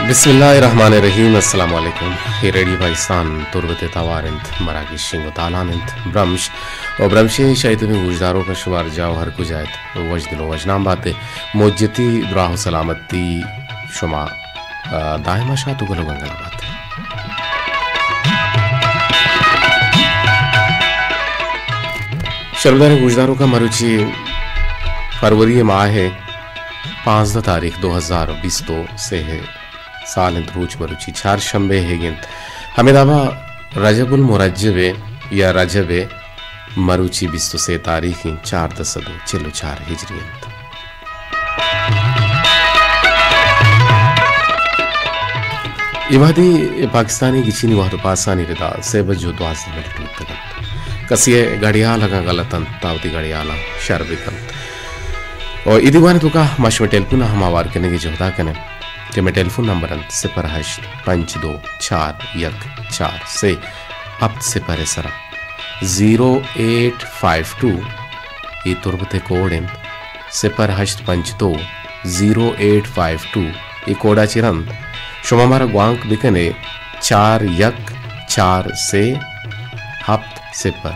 بسم اللہ الرحمن الرحیم۔ السلام علیکم۔ اے ریڈیو پاکستان تربت ءِ توار انت، مراگش شنگ و تالان انت۔ برمش و برمش ءِ شاہی تمیں گوشداروکاں شمار جاہ و ہر کجا ات، وش دل و وشنام بات۔ موجتی دراہ و سلامتی شما، آ، دائما شات و گل و گنگل بات۔ شرمداریں گوشداروکاں، مروچی فروری ماہ ءِ پانزدہ تاریخ دو ہزار بیست و سے سال انت، روچ مروچی چارشنبے ئیگ انت۔ ہمے دابا رجب المرجب ءِ یا رجب ءِ مروچی بیست و سے تاریخ انت، چاردہ سد و چل و چار ہجری انت۔ اے وہدی پاکستانی گچینی وہد و پاسانی ردا سے بج و دوازدہ منٹ بوتگ انت۔ کسی ءِ گھڑیال اگاں غلط انت، تا وتی گھڑیالاں شر بکنت۔ و اے دیوان ءِ توکا ما شمئے ٹیلیفون ءَ ہم ہوار کنگ ءِ جہد ءَ کنیں کہ مئے ٹیلیفون نمبر انت صفر ہشت پنچ دو چار یک چار سے ہپت صفر ءِ سرا۔ زیرو ایٹ فائیو ٹو اے تربت ءِ کوڈ انت، صفر ہشت پنچ دو زیرو ایٹ فائیو ٹو، اے کوڈ ءَ چہ رند شما مارا گوانک بکنے چار یک چار سے ہپت صفر،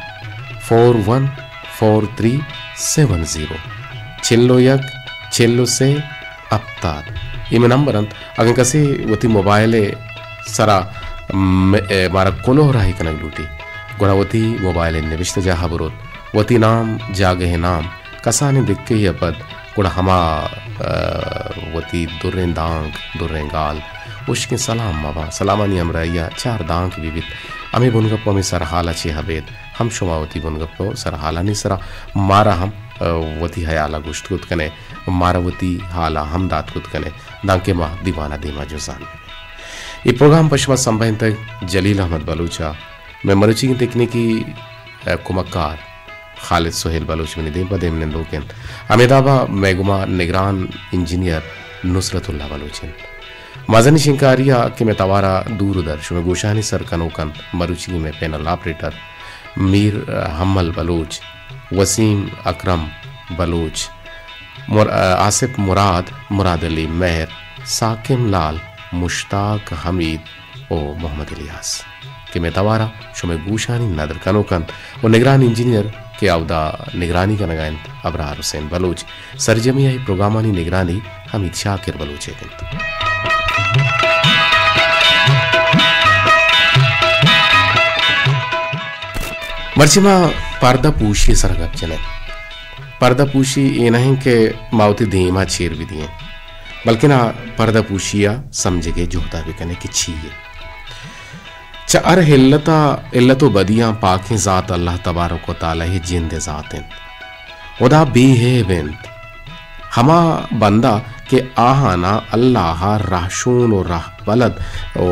فور ون فور تھری سیون زیرو، چل و یک چل و سے ہپتاد۔ اے مئے نمبر انت۔ اگاں کسے وتی موبائل ءِ سرا م-، اے، مارا کلوہ راہی کنگ لوٹی، گڑا وتی موبائل ءِ نبشتہ جاہ ءَ بروت، وتی نام، جاگہ ءِ نام، کسانیں دکے ءَ پد گڑا ہما، آ، وتی دریں دانک، دریں گال، ہشکیں سلام مہ باں، سلامانی ہمراہی ءَ چار دانک بہ بیت۔ ہمے بنگپ ءُ ہمے سرحال ءَ چہ ابید ہم شما وتی بنگپ ءُ سرحالانی سرا مارا ہم، آ، وتی ہیال ءَ گوشت کت کن ئے، مارا وتی ہال ءَ ہم دات کت کن ئے، دانکہ ما دیوان ءَ دیما جزان بہ بیں۔ اے پروگرام پہ شما سمبہینتگ جلیل احمد بلوچ ءَ، مئے مرچیگیں تکنیکی، آ، کمکار خالد سہیل بلوچ منی دیم پہ دیم نندوک انت۔ ہمے دابا مئے گوما نگران انجینئر نصرت اللہ بلوچ انت۔ مزنیں شنگکاری ءَ کہ مئے توار ءَ دور ءُ در شمئے گوشانی سر کنوک انت، مروچی مئے پینل آپریٹر میر حمل بلوچ، وسیم اکرم بلوچ، مر-، آصف مراد، مراد علی مہر، ساکم لال، مشتاق حمید، ءُ محمد الیاس کہ مئے توار ءَ شمئے گوشانی ندر کنوک انت ءُ نگران انجینئر کہ اودا نگرانی کنگ ءَ انت ابرار حسین بلوچ، سرجمی ءَ اے پروگرامانی نگرانی حمید شاکر بلوچ ءَ انت۔ مرچی ما پردہ پوشی ءِ سر ءَ گپ جنیں۔ پردہ پوشی اے نہ انت کہ ما وتی دیم ءَ چیر بدئیں، بلکن آ پردہ پوشی ءَ سمجھگ ءِ جہد ءَ بکنیں کہ چی یے۔ چہ ہر علت ءَ، علت ءُ بدیاں پاکیں ذات اللہ تبارک و تعالی ءِ جند ءِ ذات انت۔ ہدا بے عیب انت۔ ہما بندہ کہ آہانا اللہ ءَ رہشون ءُ رہبلد ءُ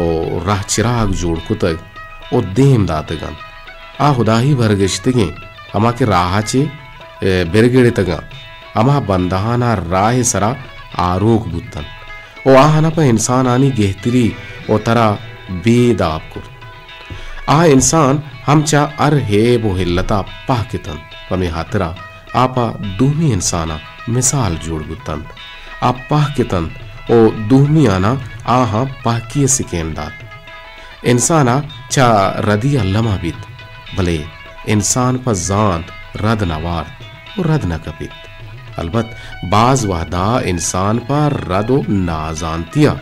رہچراگ جوڑ کتگ ءُ دیم داتگ انت، آ ہدائی برگشتگیں، ہما کہ راہ ءَ چہ، اے، برگڑتگاں، ہما بندہانا راہ ءِ سرا آروک بوتنت۔ ءُ آہانا پہ انسانانی گہتری ءُ ترا بے داب کرت۔ آ انسان ہم چہ ہر عیب ءُ علت ءَ پہک اتنت، پمے ہاترا آ پہ دومی انساناں مثال جوڑ بوتنت۔ آ پہک اتنت ءُ دومیاناں آہاں پہکی ءِ سکین دات۔ انسان ءَ چہ ردی الما بیت، بلے انسان پہ زانت رد نہ وارت ءُ رد نہ کپیت۔ البت باز وہدا انسان پہ رد ءُ نازانتی ءَ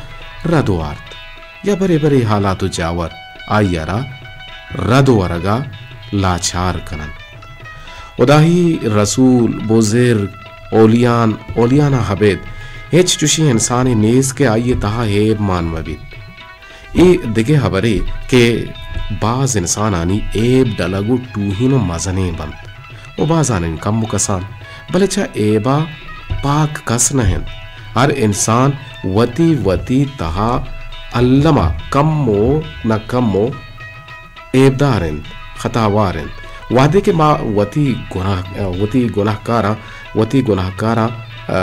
رد وارت، یا برے برے حالات ءُ جاور آئی ءَ را رد ورگ ءَ لاچار کن انت۔ ہدائی رسول، بزرگ، اولیان، اولیانا ابید ہچ چوشیں انسانے نیست کہ آئی ءِ تہا عیب مان مہ بیت۔ اے دگہ ہبرے کہ باز انسانانی عیب ڈلگ ءُ ٹوہین ءُ مزنیں بنت ءُ بازانین کم ءُ کسان، بلے چہ عیبا پاک کس نہ انت۔ ہر انسان وتی وتی تہا الما کم ءُ نہ کم ءُ عیبدار انت، خطاوار انت۔ وہدے کہ ما وتی گناہ، وتی گناہکاراں، وتی گناہکاراں، آ،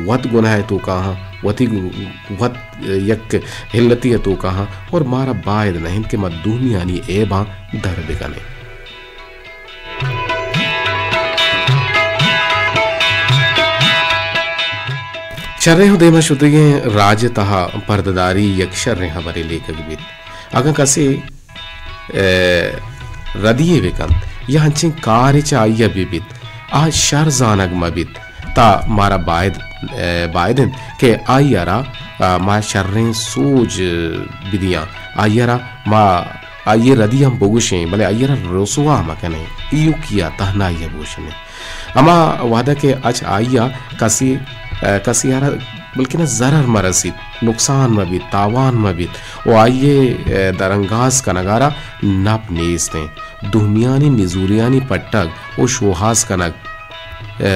وت گناہ ءِ توکا آں، وتی گو-، وت یک ہلتی ءِ توکا آں، اور مارا باید نہ انت کہ ما دومیانی عیباں در بکنیں۔ شریں ءُ دیما شتگیں راج ءِ تہا پردہ داری یک شریں ہبرے لیکگ بیت۔ اگاں کسے، اے، ردی یے بہ کنت یا انچیں کارے چہ آئی ءَ بہ بیت، آ شر زانگ مہ بیت، تا مارا باید، اے، باید انت کہ آئی ءَ را، آ، ما شریں سوج بدیاں، آئی ءَ را ما آئی ءِ ردی ہم بگوشیں، بلے آئی ءَ را رسوا مہ کنیں، ایوکی ءَ تہنائی ءَ بگوشیں۔ ہما وہدہ کہ اچ آئی ءَ کسی، اے، کسی ءَ را بلکنا ضرر مہ رسیت، نقصان مہ بیت، تاوان مہ بیت ءُ آئی ءِ، اے، درانگاز کنگ ءَ را نپ نیست انت۔ دومیانی نزوریانی پٹگ ءُ شوہاز کنگ، اے،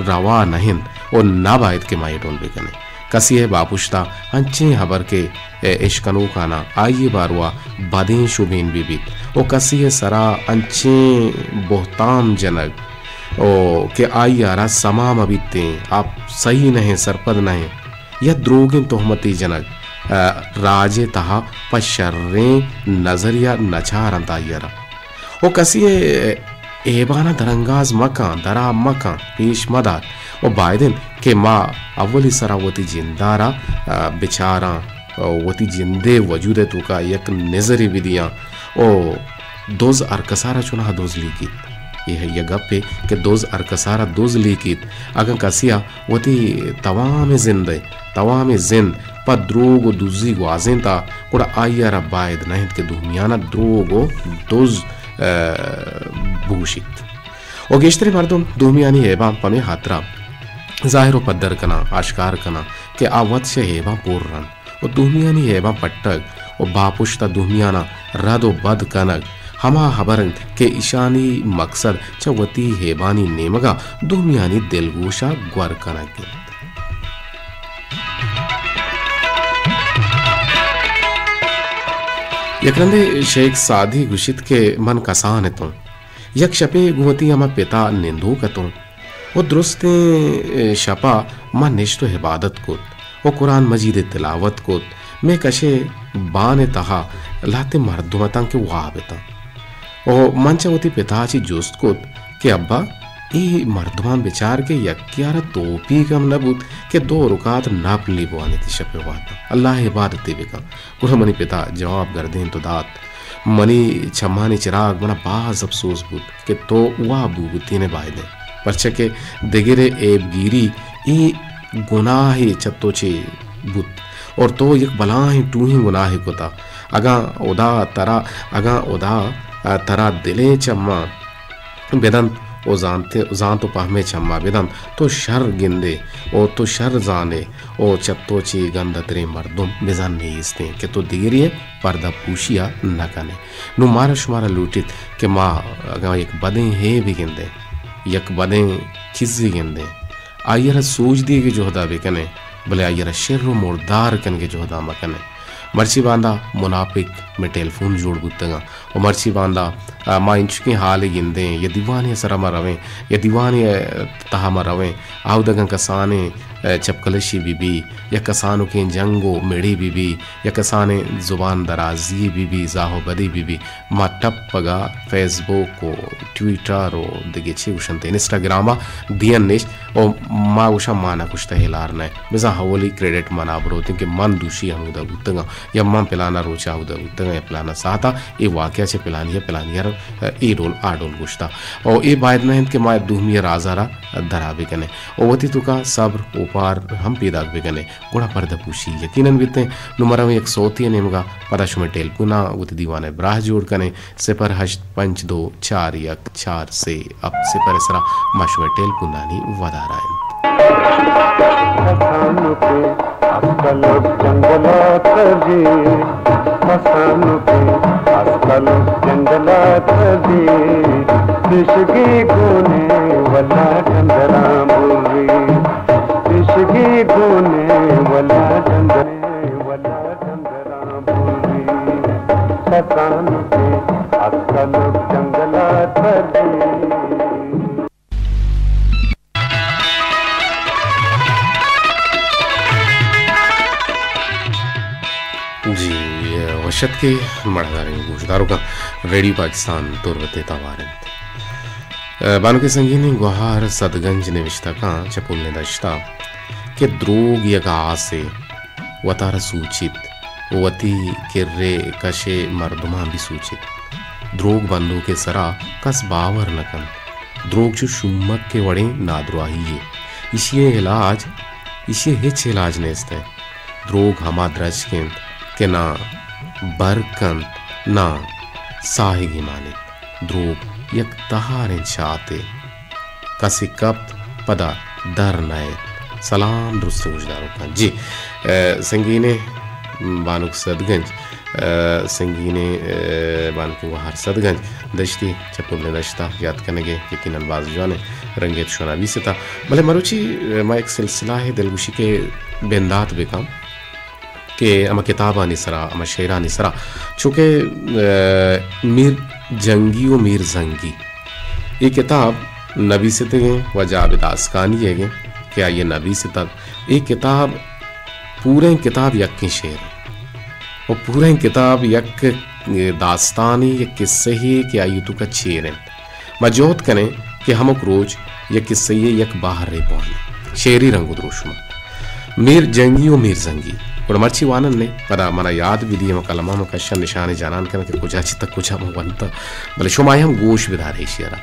روا نہ انت ءُ نہ باید کہ ما اے ڈول بہ کنیں۔ کسی ءِ باپشت ءَ انچیں ہبر کہ، اے، اشکنوکاناں آئی ءِ باروا بدیں شبین بہ بیت ءُ کسی ءِ سرا انچیں بہتام جنگ ءُ کہ آئی ءَ را سما مہ بیتیں، آ سہی نہ انت، سرپد نہ انت، یا دروگیں تہمتے جنگ، اے، راج ءِ تہا پہ شریں نظریا نچار انت آئی ءَ را۔ ءُ کسی ءِ ایبانا درانگاز مہ کن، درا مہ کن، پیش مہ دار۔ ءُ باید انت کہ ما اولی سرا وتی جند ءَ را، آ، بچاراں، آ، وتی جند ءِ وجود ءِ توکا یک نظرے بدیاں۔ ءُ دز ہر کس ءَ را چوناہا دز لیکیت۔ اے یک گپے کہ دز ہر کس ءَ را دز لیکیت۔ اگاں کسے ءَ وتی توامیں زند ءِ، توامیں زند پہ دروگ ءُ دزی گوازینتا، گڑا آئی ءَ را باید نہ انت کہ دومیانا دروگ ءُ دز، اے، بگوشیت۔ ءُ گیشتریں مردم دومیانی ایباں پمے ہاترا ظاہر ءُ پدر کناں، آشکار کناں کہ آ وت چہ ایباں پر انت ءُ دومیانی ایباں پٹگ ءُ باپشت ءَ دومیاناں رد ءُ بد کنگ ہما ہبر انت کہ ایشانی مقصد چہ وتی ایبانی نیمگا دومیانی دلگوشا گور کنگ انت۔ یک رندے شیخ سعدی گوشیت کہ من کسان اتوں۔ یک شپے گوں وتی ہما پتا نندوک اتوں ءُ درستیں شپا من نشت ءُ عبادت کت ءُ قرآن مجید ءِ تلاوت کت۔ مئے کش ءِ بان ءِ تہا لہتیں مردم اتاں کہ واب اتاں۔ ءُ من چہ وتی پتا چہ جست کت کہ ابا، اے مردماں بچار کہ یکے ءَ را توپیگ ہم نہ بوت کہ دو رکعت نپلی بوانیت شپ ءِ وہدا۔ اللہ ءِ عبادتے بکن۔ گڑا منی پتا جواب گردینت ءُ دات، منی چمانی چراگ، منا باز افسوس بوت کہ تو واب بوتین ءَ بایدیں، پرچا کہ دگرے عیب گیری اے گناہے چہ تو چے بوت اور تو یک بلاہیں ٹوہیں گناہے کتا۔ اگاں ہدا ترا، اگاں ہدا، آ، ترا دلے چماں بدنت ءُ زانت، زانت ءُ پہمے چماں بدنت، تو شر گندے ءُ تو شر زانے ءُ چہ تو چے گندہ تریں مردم بزاں نیستیں کہ تو دگرے ءِ پردہ پوشی ءَ نہ کن ئے۔ نوں مارا شمارا لوٹیت کہ ما اگاں یک بدیں ہیبے گندیں، یک بدیں چیزے گندیں، آئی ءَ را سوج دیگ ءِ جہد ءَ بہ کن ئے، بلے آئی ءَ را شر ءُ مردار کنگ ءِ جہد ءَ مہ کن ئے۔ مرچی باندا منافق مئے ٹیلیفون جوڑ بوتگ اَنت ءُ مرچی باندا، آ، ما انچکیں ہالے گندیں یا دیوانے ءِ سرا ما رویں یا دیوانے ءِ تہا ما رویں، آودگاں کسانیں، آ، چپکلشی بہ بی یا کسانکیں جنگ ءُ مڑی بہ بی یا کسانیں زبان درازی بہ بی، زاہ ءُ بدی بہ بی، ما ٹپ اگاں فیس بک ءُ ٹویٹر ءُ دگہ چے گوشنت، انسٹاگرام ءَ دیان نشت ءُ ما گوشاں ما نہ کشتہ، ہلار نہ، بزاں اولی کریڈٹ منا بروتیں کہ من دوشی ہمودا بوتگاں یا من پلانا روچا اودا بوتگاں یا پلانا ساعتا اے واقعہ چہ پلانی ءَ پلانی ءَ را اے ڈول آ ڈول گوشتا۔ ءُ اے باید نہ انت کہ ما دومی ءِ راز ءَ را درا بکنیں ءُ وتی توکا صبر ءُ اوپار ہم پیداک بکنیں۔ گڑا پردہ پوشی یقیناً بیت۔ نوں ما رویں یک سوتے ءِ نیمگا، پدا شمئے ٹیلیفوناں وتی دیوان ءِ براہ جوڑ کنیں۔ صفر ہشت پنچ دو چار یک چار سے ہپت صفر ءِ سرا ما شمئے ٹیلیفونانی ودارا ایں۔ کسانکیں اسکلک جنگل ءَ تری، کسانکیں اسکلک جنگل ءَ تری، پیشگی گونے ولا ڈنگراں بوری۔ پیشگی گونے ولا ڈنگرے، ولا ڈنگراں بوری۔ کسانکیں اسکلک جنگل ءَ تری۔ جی، وش اتک ئے مڑاہداریں گوشداروکاں، ریڈیو پاکستان تربت ءِ توار اِنت۔ بانک سنگینیں گوہار سدگنج نوشتہ کاں چہ پلیں دشتا کہ دروگ یک آسے وتارا سوچیت، وتی کرے کشے مردماں بہ سوچیت۔ دروگ بندوکے سرا کس باور نہ کنت۔ دروگ چو شومک کے وڑیں نادراہی یے۔ ایشی ءِ علاج، ایشی ءِ ہچ علاج نیست انت۔ دروگ ہما درچک انت کہ نہ بر کنت، نہ ساہگی مانیت۔ دروگ یک تہاریں چاتے۔ کسے کپت، پدا در نئیت۔ سلام درستیں گوشداروکاں۔ جی، اے، سنگینیں بانک سدگنج، اے، سنگینیں، اے، بانکیں گوہار سدگنج دشتی چہ پل دشتا یات کنگے یقیناً باز جوانیں رنگے تو شونا بیستا۔ بلے مروچی، اے، ما یک سلسلہ ہے دلگوشی کے بندات بکاں کہ ہما کتابانی سرا، ہما شعرانی سرا، چونکہ، اے، میر جنگی و میر زنگی، اے کتاب نبیستگیں واجہ عابد آسکانی ئیگیں کہ آئی ءَ نبیستگ۔ اے کتاب، پوریں کتاب یکیں شعر و پوریں کتاب یک داستانے، یک قصہ ہے کہ آئی توکا چیر انت۔ ما جہد کنیں کہ ہمک روچ یک قصہ یک بہرے بوان، شعری رنگ و دروشم۔ میر جنگی و میر زنگی۔ گڑا مرچی وانن نے، پدا منا یاد بدی، ہم قلم ہم کشن نشان جانان کنن کہ کجا چی تک کجا من ونتا۔ بلے شما ہم گوش بدارے ایشی را۔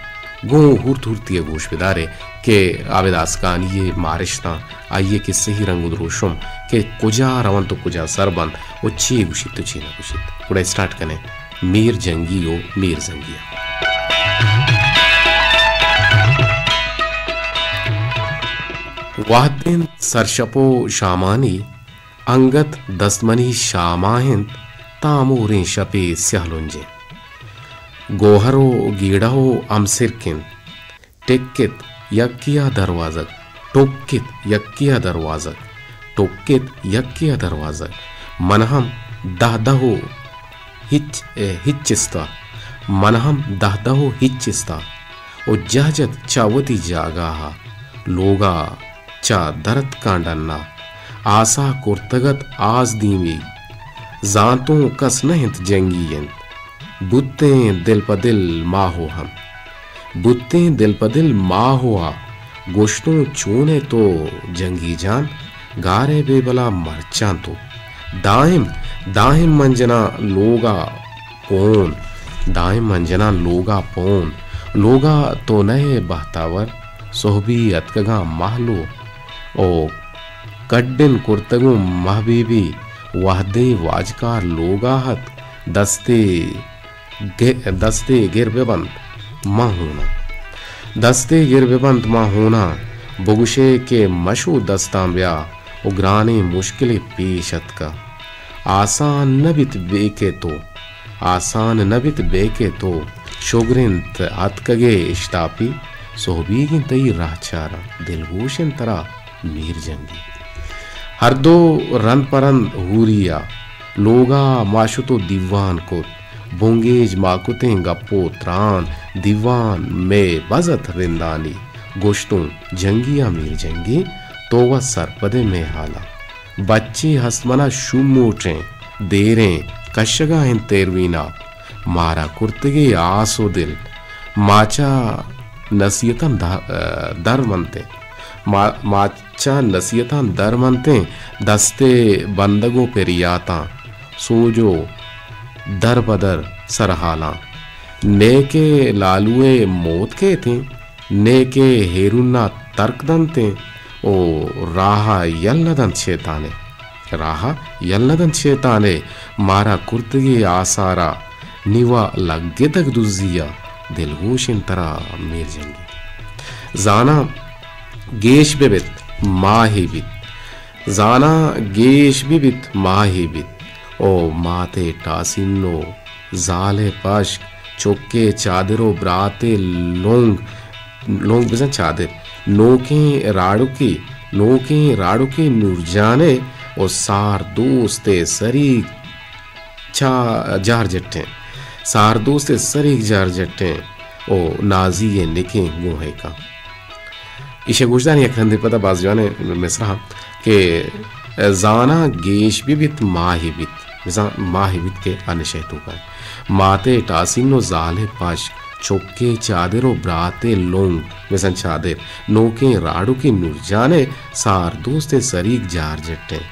گوں ہورت ہورتی گوش بدارے کہ عابد آسکانی مارشتاں، آئی قصہ ہی رنگ و دروشم کہ کجا رونت و کجا سر بنت و چی گوشیت و چی نہ گوشیت۔ گڑا اسٹارٹ کنیں۔ میر جنگی و میر زنگی۔ وہدین سرشپ و شامانی، انگت دستمنی شاما انت، تاموریں شپے سیاہ لنجیں۔ گوہر و گیڑہ و امسرک انت۔ ٹکت یکیا دروازگ، ٹکت یکیا دروازگ، ٹکت یکیا دروازگ۔ من ہم دہ دہ و ہچ، اے، ہچ استا۔ من ہم دہ دہ و ہچ استا۔ و جہجت چہ وتی جاگاہا۔ لوگا چہ درتکاں ڈنا۔ آسا کرتگت آس دیمی۔ زانتوں کس نہ انت جنگی انت۔ بوتیں دل پہ دل ماہو ہم۔ بوتیں دل پہ دل ماہوا۔ گوشتوں چون ئے تو جنگی جان؟ گار ئے بے بلا مرچاں تو۔ دائم، دائم من جناں لوگا پون۔ دائم من جناں لوگا پون۔ لوگا تو نہ ئے بہتاور۔ سہبی اتکگاں مہلو۔ او کڈن کرتگوں مہ بی بی، وہدے واجکار لوگا ات، دستے گ-، دستے گر بہ بنت ماں ہونا۔ دستے گر بہ بنت ماں ہونا، بگوشے کہ مشو دستاں بیا و گرانیں مشکلے پیش اتکا۔ آسان نہ بیت بے کہ تو، آسان نہ بیت بے کہ تو، شگر انت اتکگے اشتاپی، سہبیگیں تئی راہ چاراں، دلگوش انت ترا میر جنگی۔ ہر دو رند پہ رند ہوری ء لوگ ء ما شت و دیوان کت۔ بنگیج ما کتیں گپ و تران، دیوان مئے بز ات رندانی۔ گوشتوں جنگی ء میر جنگی، تو و سرپد ئے مئے حالاں۔ بچے ہست منا شوموٹیں، دیریں، کشگا انت تیروینا۔ مارا کرتگے آس و دل، ما چہ نصیحتاں دہ-، در منتیں۔ ما-، ما چہ نصیحتاں در منتیں، دست ء بندگ و پریاتاں، سوج و در پہ در سرحالاں۔ نئے کہ لالو ء موت کیتیں، نئے کہ ہیرون ء ترک دنتیں و راہ ء یل نہ دنت شیطان ء۔ راہ ء یل نہ دنت شیطان ء، مارا کرتگی آسارا، نی و لگتگ دزی ء، دلگوش انت ترا میر جنگی۔ زاناں گیش بہ بیت، ماہے بیت۔ زاناں گیش بہ بیت، ماہے بیت۔ او مات ء ٹاسین و زال ء پشک، چک ء چادر و برات ء لونگ، لونگ بزاں چادر۔ نوکیں راڑکے، نوکیں راڑکے نورجان ء و سار دوست ء سریگ چا-، جار جٹیں۔ سار دوست ء سریگ جار جٹیں و نازی ء نکیں گوں ہیکاں۔ ایشی ء گوشداریں یک رندے پدا باز جوانیں مصرع کہ زاناں گیش بہ بیت ماہے بیت، بزاں ماہے بیت کہ انشہ ء توکا انت۔ مات ء ٹاسین و زال ء پشک، چکے چادر و براتے لونگ، مثلاً چادر، نوکیں راڑوکے نورجان ءِ سار دوست ءِ سریگ جار جٹیں،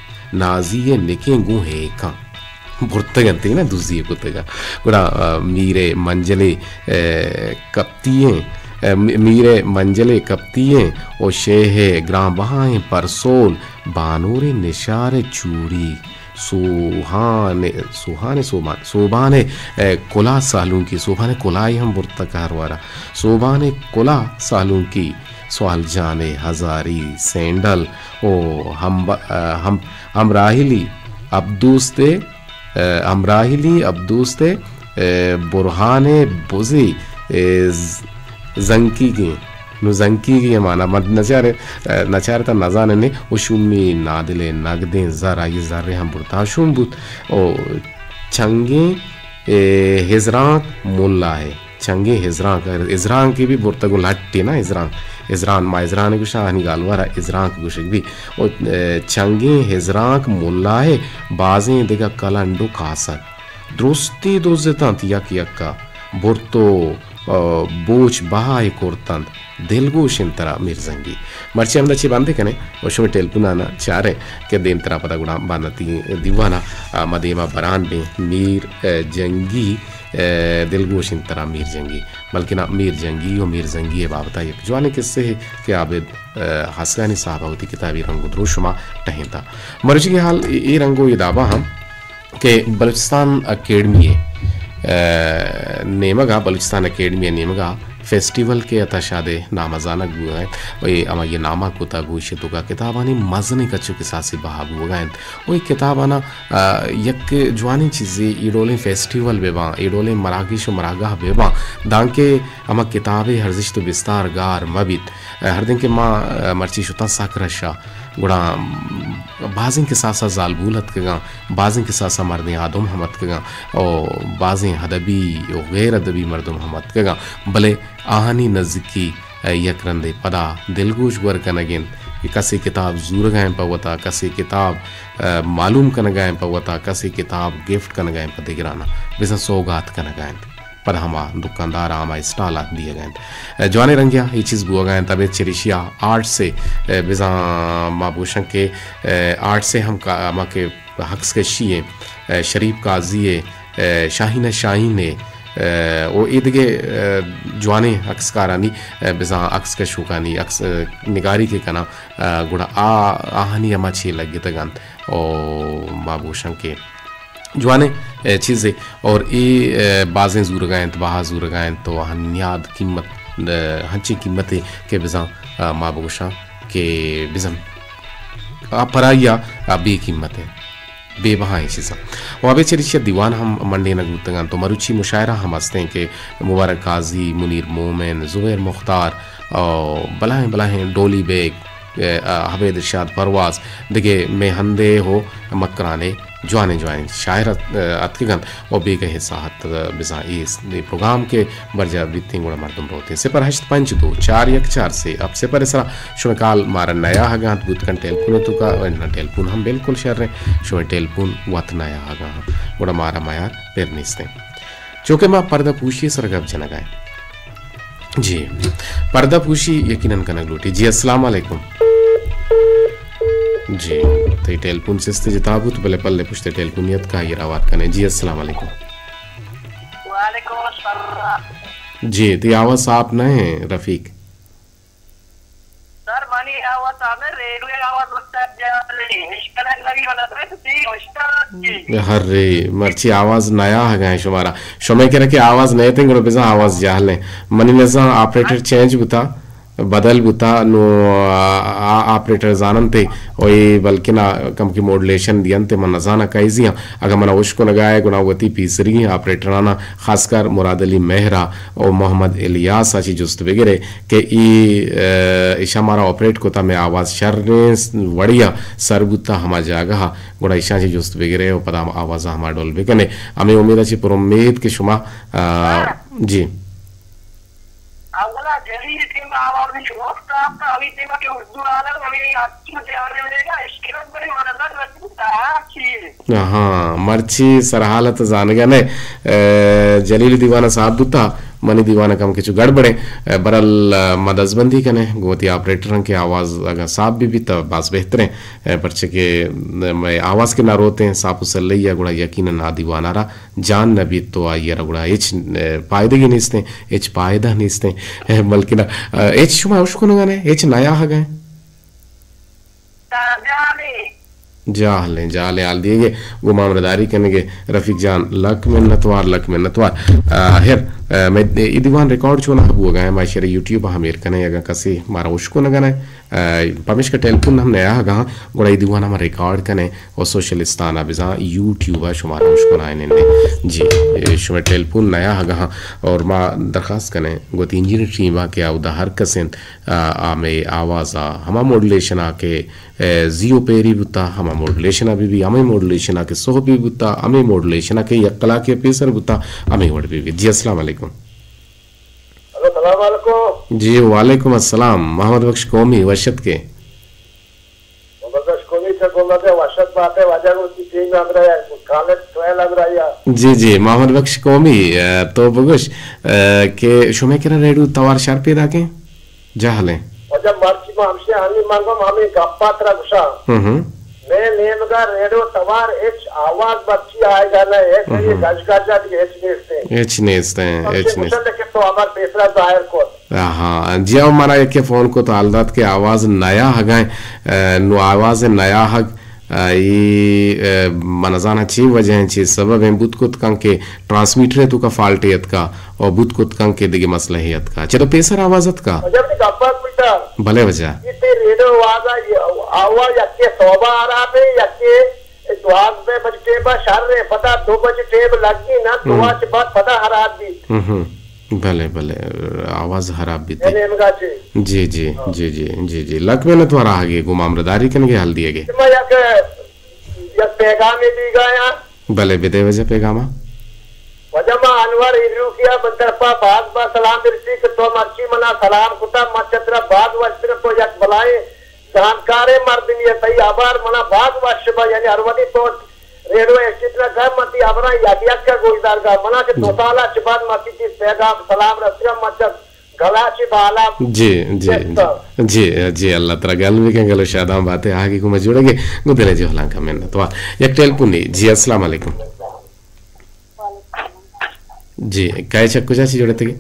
نازی ءِ نکیں گوں ہیکاں۔ برتگ انت نا، دزی ءَ کتگ ءَ۔ گڑا، آ، میر ءِ منجلے، آ، کپتی ایں، آ، م-، میر ءِ منجلے کپتی ایں و شیہ ءِ گران بہائیں پرسول، بانور ءِ نشار ءِ چوڑی، سوہان، سوہان ءِ سوبان، سوبان ءِ، آ، کلاہ سالونکی، سوبان ءِ کلاہے ہم برتگ ہر وارا۔ سوبان ءِ کلاہ سالونکی، سوال جان ءِ ہزاری سینڈل و ہم، آ، ہم، ہمراہلی عبدوست ءِ، آ، ہمراہلی عبدوست ءِ، آ، برہان ءِ بزے، آ، ز-، زنکیگیں، نو زنکیگی ءِ مانا من نچارے، آ، نچارتا نزاننے، و شومی نادل ءِ نگدیں زر، آئی ءِ زر ءَ ہم برتا شوم بوت، و چنگیں، آ، ہزرانک ملا ءِ چنگیں ہزرانک، ہزرانکے بھی برتگ و لٹے نا ہزرانک، ہزران، ما ہزران گوشاں، آہانی گالوارا ہزرانک گوشگ بھی۔ و، آ، چنگیں ہزرانک ملا ءِ بازیں دگہ کلنڈ و کاسگ درستی دزتنت یک یکا برت و، آ، بوچ بہائے کرتنت۔ دلگوش انت ترا میرزنگی۔ مرچی ہمدا چہ بندے کنیں و شمے ٹیلیفونانا چاریں کہ دیمترا پدا گڑا باندا تی دیوانا، آ، ما دیما بران بیں۔ میر، آ، جنگی، آ، دلگوش انت ترا میر جنگی۔ بلکنا میر جنگی و میرزنگی ءِ بابتا یک جوانیں کسے ہے کہ عابد، آ، ہاسگانی صاحب وتی کتابی رنگ و دروشما ٹہینتا۔ مروچی حال اے، اے رنگ و اے دابا ہم کہ بلوچستان اکیڈمی ءِ، آ، نیمگا، بلوچستان اکیڈمی ءِ نیمگا فیسٹیول کہ عطا شاد ءِ نام ءَ زانگ بوگ ءَ انت، و اے ہما یہ نامہ کتا گوشے توکا کتابانی مزنیں کچ و کساسے بہا بوگ ءَ انت۔ و اے کتابانا، آ، یک جوانیں چیزے اے ڈولیں فیسٹیول بہ باں، اے ڈولیں مراگش و مراگاہ بہ باں، دانکہ ہما کتابے ارزشت و بستار گار مہ بیت۔ آ، ہردیں کہ ما، آ، مرچی شتاں سک رشا، گڑا، م، بازیں کساسا زالبول اتکگاں، بازیں کساسا مردیں آدم ہم اتکگاں، و بازیں ادبی و غیر ادبی مردم ہم اتکگاں، بلے آہانی نزیکی، ء، یک رندے پدا دلگوش گور کنگ انت کہ کسے کتاب زورگ ء انت پہ وتا، کسے کتاب، ء، معلوم کنگ ء انت پہ وتا، کسے کتاب گفٹ کنگ ء انت پہ دگراناں، بزاں سوگات کنگ ء انت۔ پدا ہما دکاندار ء ہما اسٹال ء دیگ ء انت۔ ء، جوانیں رنگے ء اے چیز بوگ ء انت، ابید چریشی ء آرٹس ء، ء، بزاں ما بگوشاں کہ، ء، آرٹس ء ہم کا-، ہما کہ عکس کشی ء، ء، شریف قاضی ء، ء، شاہینہ شاہین ء، ء، و ایدگہ، ء، جوانیں عکسکارانی، ء، بزاں عکس کشوکانی عکس، ء، نگاری کہ کناں، ء، گڑا آ، آہانی ہما چے لگتگ انت و ما بگوشاں کہ جوانیں، ء، چیزے اور اے، ء، بازیں زورگا انت، بہا زورگا انت تو آہانی نیاد قیمت، ء، ہنچیں قیمتے کہ بزاں، ء، ما بگوشاں کہ بزاں آ پرائی ء، آ بے قیمت ء۔ بے بہائیں چیزاں۔ و ابید چریشی ء دیوان ہم منڈینگ بوتگ انت و مروچی مشاعرہ ہم ہستیں کہ مبارک قاضی، منیر مومن، زبیر مختار، و بلاہیں بلاہیں ڈولی بیگ، ء، ابید ارشاد پرواز، دگہ مئے ہندے ہو مکران ء جوانیں جوانیں شاعر ات-، اتکگ انت و بیگہ ساعت بزاں اے س-، اے پروگرام کہ برجاہ بیتیں گڑا مردم روتیں۔ صفر ہشت پنچ دو چار یک چار سے ہفت صفر ء سرا شمئے کال مارا نیاہگ ء انت، بوت کن ٹیلیفون ء توکا، و اناں ٹیلیفون ہم بالکل شر انت، شمئے ٹیلیفون وت نیاہگ ء انت، گڑا مارا میار پر نیست انت۔ چونکہ ما پردہ پوشی ء سرا گپ جنگ ء انت۔ جی، پردہ پوشی یقیناً کنگ لوٹی۔ جی، السلام علیکم۔ جی، تئی ٹیلیفون سست جتا بوت، بلے پلے پشت ٹیلیفون یت کا یہ راوات کنے۔ جی، السلام علیکم۔ وعلیکم السلام۔ جی، تئی آواز صاف نہ ہے رفیق۔ سر، منی آواز صاف ہے، ریڈیو آواز وقت جا نہیں، اشکال نبی والا تو تھی اشکال کی۔ ہر رے، مرچی آواز نیا ہے گائیں شمارا۔ شمے کرا کہ آواز نئے تنگ رو بزاں آواز جاہلیں۔ منی نزاں آپریٹر چینج بوتا۔ بدل بوتا، نوں آ، آ آپریٹر زاننت ء و اے بلکنا کمکی موڈولیشن دینت ء من نزاناں کئے زیاں۔ اگاں منا اشکنگا ء گڑا وتی پیسریگیں آپریٹراناں، خاص کر مراد علی مہرا و محمد الیاسا چہ جست بگرے کہ اے، ء، اشاں مارا آپریٹ کتا، مئے آواز شریں وڑیا سر بوتا ہما جاگہا، گڑا اشاں چہ جست بگرے و پدا ہم آوازا ہما ڈول بکنے۔ ہمے امیدا چہ پر امید کہ شما، ء، جی۔ اولا جلیل ٹیم آواز شوق تھا، ابھی ٹیم کے اردو عالم ہمیں اچھی جانے لے گا، اس کے بعد بڑے مدد رکھتا ہے، اچھی ہے۔ ہاں، مرچی سرحالت زانگا نے، ء، جلیل دیوانہ صاحب بوتا، منی دیوان ءَ کم کہ چو گڑبڑیں، اے، برل، اے، ما دزبندی کنیں، گوں وتی آپریٹراں کہ آواز اگاں صاف بہ بیت، تہ باز بہتریں، اے، پرچہ کہ، اے، مئے آواز کہ نہ روتیں صاف و سلہی ءَ، گڑا یقیناً آ دیوان ءَ را جان نہ بیت، تو آئی ءَ را گڑا ہچ، اے، پائدگے نیستیں، ہچ پائدہ نیستیں، اے، بلکنا، اے، ہچ شما اشکنگا نہ، ہچ نیا ہگیں۔ جاہلیں، جاہلیں حال دیگے، گوں ما ہمراہداری کنگے رفیق جان، لک منتوار، لک منتوار۔ آ، ہر، آ، مئے اے دیوان ریکارڈ چوناہا بوگا ایں، ما ایشرا یوٹیوب ءَ ہم ایر کنیں، اگاں کسے مارا اشکنگا نہ، آ، پمیشکا ٹیلیفون ہم نیا ہگا، گڑا اے دیوان ءَ ما ریکارڈ کنیں و سوشل استان ءَ بزاں یوٹیوب ءَ شمارا اشکنائینیں۔ جی، اے شمئے ٹیلیفون نیا ہگا اور ما درخواست کنیں گوں وتی انجینئر ٹیم ءَ کہ اودا ہر کس انت، آ، آ مئے آواز ءَ ہما موڈولیشن ءَ کہ، اے، زی و پیری بوتا، ہما موڈولیشن ءَ بہ بی، ہمے موڈولیشن ءَ کہ سہبی بوتا، ہمے موڈولیشن ءَ کہ یک کلاکے پیسر بوتا، ہمے وڑ بہ بی۔ جی، السلام علیکم۔ ہلو، سلام علیکم۔ جی، وعلیکم السلام۔ محمد بخش قومی، وش اتکے۔ محمد بخش قومی چہ گومت ءَ، وش ات بات ئے، واجہ گوں وتی ٹیم ہمراہ ءَ، خالد سہیل ہمراہ ءَ۔ جی، جی، محمد بخش قومی، اے، تو بگوش، اے، کہ شمئے کرا ریڈیو توار شر پیداکیں؟ جہلیں۔ واجہ مرچی ما ہمشی ہمے من گوں ہمے گپا ترا گوشاں۔ ہم ہم۔ مئے نیمگا ریڈیو توار ہچ آواز مرچی آئیگا نہ، ہچ ہم ہم۔ گج گج ءَ دگہ ہچ نیستیں۔ ہچ نیستیں، ہمشی ہچ نیست۔ گوشاں لیکن تو ہمار پیسرا ظاہر کت۔ آہا، جی، او منا یکے فون کت، حال دات کہ آواز نیا ہگائیں، اے، نو آواز نیا ہگ، اے، اے، من نزاناں چی وجہ ہیں، چی سبب ہیں، بوت کت کن کہ ٹرانسمیٹر توکا فالٹے اتکا، او بوت کت کن کہ دگہ مسئلہ ہے اتکا۔ چہ تو پیسر آواز اتکا؟ واجہ منی گپا گوش دار۔ بلے واجہ۔ اے تئی ریڈیو آواز، آواز یکے صوبہ خراب ہے، یکے دوازدہ بج ٹیبا شر ہے، پدا دو بج ٹیب لگی نا، دو ہم۔ آ چہ بعد پدا خراب بیت۔ ہم ہم۔ بلے، بلے، آواز خراب بیت۔ اے نیمگا چی؟ جی، جی، ہاں۔ جی، جی، جی، جی۔ لک منت وار آہگے، گوں ما ہمراہداری کنگے، حال دیگے۔ ما یک، یک پیغامے دیگا یا؟ بلے، بدے واجہ پیغاما۔ واجہ ما انور ایلوکیا من طرفا باز باز سلام برسی کہ تو مرچی منا سلام کتا، من چہ ترا باز وشتر تو یک بلائیں زانتکاریں مردمے ئے، تئی ہبر منا باز وش با، یعنی ہر وھدی تو ریڈیو ءَ اشکنت نہ کن، من تئی ہبراں یک یک ءَ گوشدارگ ءَ، منا کہ دو سال ءَ چہ بعد مرچی تئی پیغام سلام رسیت، من چہ گلا چہ بالا جی، جی، جی۔ جی، جی، اللہ ترا گل بکن، گل و شادان باتے، آہگے گوں ما جوڑگے، گوں دل ءِ جہلانکا منت وار۔ یک ٹیلیفونے۔ جی، السلام علیکم۔ جی، کئے چہ کجا چہ جوڑ اتگے؟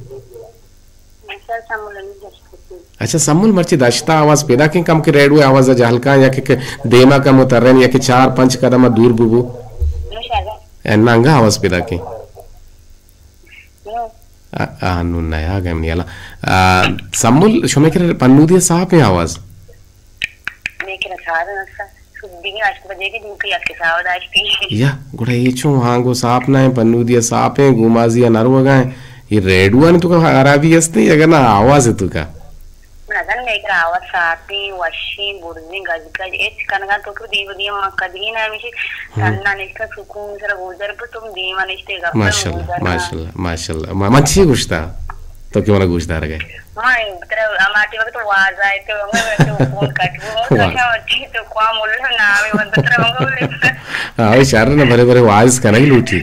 اچھا، سمول مرچی دشتا آواز پیدا کن، کم کہ ریڈیو آواز جہل کن، یا کہ، کہ دیما کم اترن، یا کہ چار پنچ قدم دور ببو۔ اے، نہ انگا آواز پیدا کن۔ آ، آ، نو نیا گم نیالا۔ آ، سمول، شمے کرا پنودی صاحب ہیں آواز؟ مئے کرا ساز است۔ صبح ہشت بجے کہ دن کی یک ساز داشتی۔ یا، گڑا اے چون ہانگو صاف نہ ہیں، پنودی صاف ہیں، گومازی نروگا ہیں۔ اے ریڈیو نے توکا خرابی ہستے، اگر نہ آواز توکا؟ نزن، مئے کرا آواز صافیں، وشیں، برزیں، گج گج، ہچ کنگا تو کہ دیم دیم ما کدی نہ ہمیشی ہم۔ تنہا نشتہ سکون سر گزر پر تم دیم نشتے گپ ماشاءاللہ، گزر۔ ماشاءاللہ، ماشاءاللہ۔ ما، من چی گوشتا؟ تو کہ منا گوش دارگے؟ ہاں، ترا ہما ٹیم کہ تو واز آئے تو ہمیں تو فون کٹ گو، واہ۔ تو کیا ہوتی تو کوا ملا نام ہے، من تو ترا ہم بولے۔ ہاں، وہ شہر نے بھرے بھرے واز کنگ لوٹی۔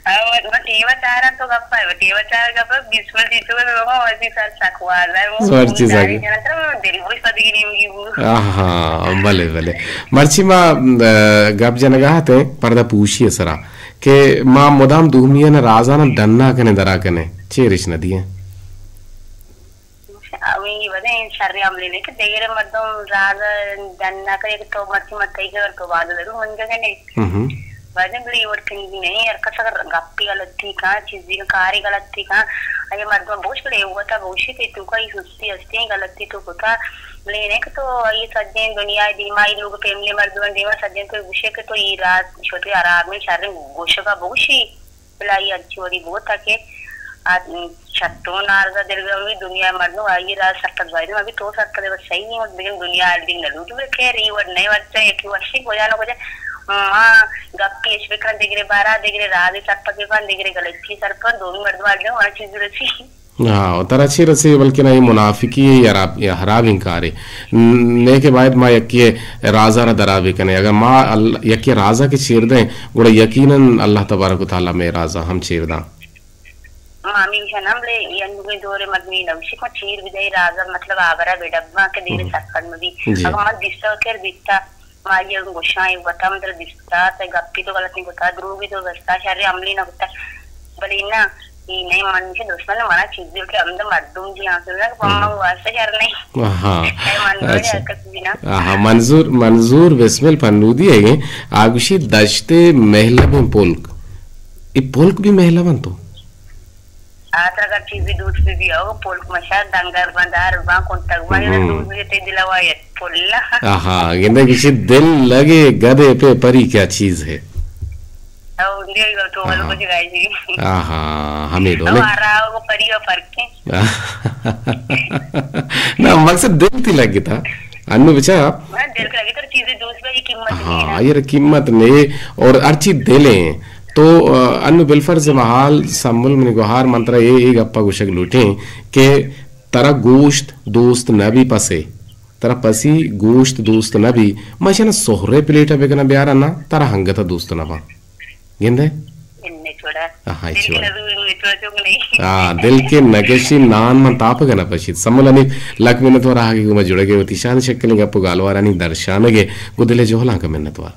ہاں، وہ، وہ ٹیم چار تو گپا ہے، وہ ٹیم چار گپا، بیس منٹ جیتو گئے، وہ ویسی سر سک واز آئے، وہ مرچی فون سک۔ جانے جانا ترا، وہ دل گوش پدگی نیم گی وہ۔ آہا، بلے، بلے۔ مرچی ما، اه، گپ جنگا ہتے، پردہ پوشی سرا۔ کہ ما مدام دومی ء رازان ء ڈنا کنیں درا کنیں، چیر اش نہ دیئے۔ ہمے وجہ ایں شر عملے نے کہ دگرے مردم راز ڈنا کرے کہ تو مرچی من تئی گھر تو بعد ضرور منگا کنے۔ ہم ہم۔ وجہ بلے وڑ کنگی نہیں، ہر کس اگر گپی غلطی کاں، چیزی کا کاری غلطی کاں، اے مردم بوش بلے وتا بوشی کہ تو کا یہ سستی ہستی غلطی تو کتا، بلے نے کہ تو یہ سجیں دنیا دیما، یہ لوگ فیملی مردم دیما سجیں تو گوشے کہ تو یہ راز شتوی حرابیں شریں گوشگا بگوشی، بلے آئی انچی وڑی بوتا کہ آ چٹو نارزا دلگمی دنیا مردم آئی را سرپد باید، ابھی تو سرپد بس صحیح نہیں، لیکن دنیا دل نہ لوٹی، بلے خیر، یہ وڑ نہیں وڑتا، یکی وشی کجا نہ کجا، ما گپی اش بکن دگرے بارا، دگرے راز سرپد بکن، دگرے غلطی سرپد، دونوں مردم آگے وہاں چیز رسی۔ ہاں، ترا چی رسی، بلکہ نہ، یہ منافقی ہے یا حراب، یا حراب انکار ہے۔ ن-، نے کہ باید ما یکی رازا را درا بکنیں۔ اگر ما ال-، یکی رازا کے چیر دیں، گڑا یقیناً اللہ تبارک و تعالی میں رازا ہم چیر داں۔ ما ہمیشہ نہ، بلے اے انوگیں دور ء مردمی نوشی کو چیر بدئی رازا، مطلب آبرا بے ڈباں کہ دیر ہم۔ سرپد مبی۔ جی۔ اگر من دیستا کر بیتا، ما یہ گوشاں، یہ وطن در دیستا، تے گپی تو غلط نہیں کتا، دروگی تو بستا، شر عملی نہ کتا۔ بلے نہ، یہ نہیں من سے دشمن منا چیز دل کے اندر مردم جی آنسر نہ، ہم۔ من واسطہ شر نہیں۔ ہاں۔ اے من اچھا۔ حرکت بھی نہ۔ ہاں، منظور، منظور بسمل پنودی ہے یہ۔ آگوشی دشت مہلب پلک۔ یہ پلک بھی مہلب تو؟ آترا اگر چیزی دوست بی بی او، پلک مشا، دنگر بندار بان، کنٹگ بان، ہم۔ دوست بی تے دل وایت پلا۔ آہا، گندے کسی دل لگے گدے پہ پری کیا چیز ہے؟ او، دے گا تو والو آہا۔ کچھ گائے جی۔ آہا، ہمیں او، ڈولے۔ آرا او پری او فرق ہے۔ نہ، مقصد دل تھی لگ گتا۔ انو بچا۔ ہاں، دل لگے تو چیزی دوست بی قیمت نہیں ہے ہاں، نا۔ یہ قیمت نہیں، اور ہر چیز دل ہیں۔ تو، آ، انو بالفرض محال سمل منی گوہار من ترا اے، اے گپا گوشگ لوٹیں کہ ترا گوشت دوست نہ بی پسے، ترا پسی گوشت دوست نہ بی، ما شنا سہرے پلیٹا بکنا بیارا نا، ترا ہنگتا دوست نہ با۔ گندے؟ انچوڑا۔ آہا، دل کے ایچوڑا۔ نزور، ایچوڑا چوک نہیں۔ آ، دل کے نگشی نان من تاپگا نہ پشید۔ سمل انی لک منت ور آہگی گوما جڑگے وتی شان شکلیں گپ و گالوارانی درشانگے گو دل جوہلاں کا منت وار۔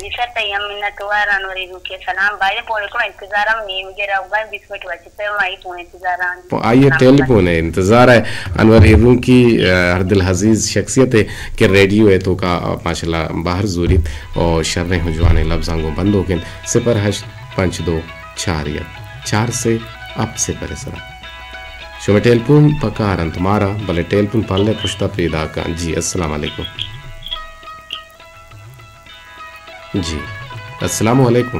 جی سر، تئی ہم منت وار، انوری روکی سلام۔ بھائی، پونے کو انتظار ہم نیمگے رہو گا، بیس منٹ بچتے ہیں، مائی پونے انتظار آن۔ آئیے ٹیلی فون ہے، انتظار ہے۔ انوری روکی، آ، ہر دل عزیز شخصیت ہے کہ ریڈیو ہے تو کا، آ، ماشاءاللہ باہر زوریت اور شریں ہو جوانے لفظاں گو بندو کن صفر ہشت پنچ دو چار یک چار سے اپ صفر سرا۔ شما ٹیلی فون پکار انت مارا، بلے ٹیلی فون پلے پشتا پیدا کن۔ جی، السلام علیکم۔ جی، السلام علیکم۔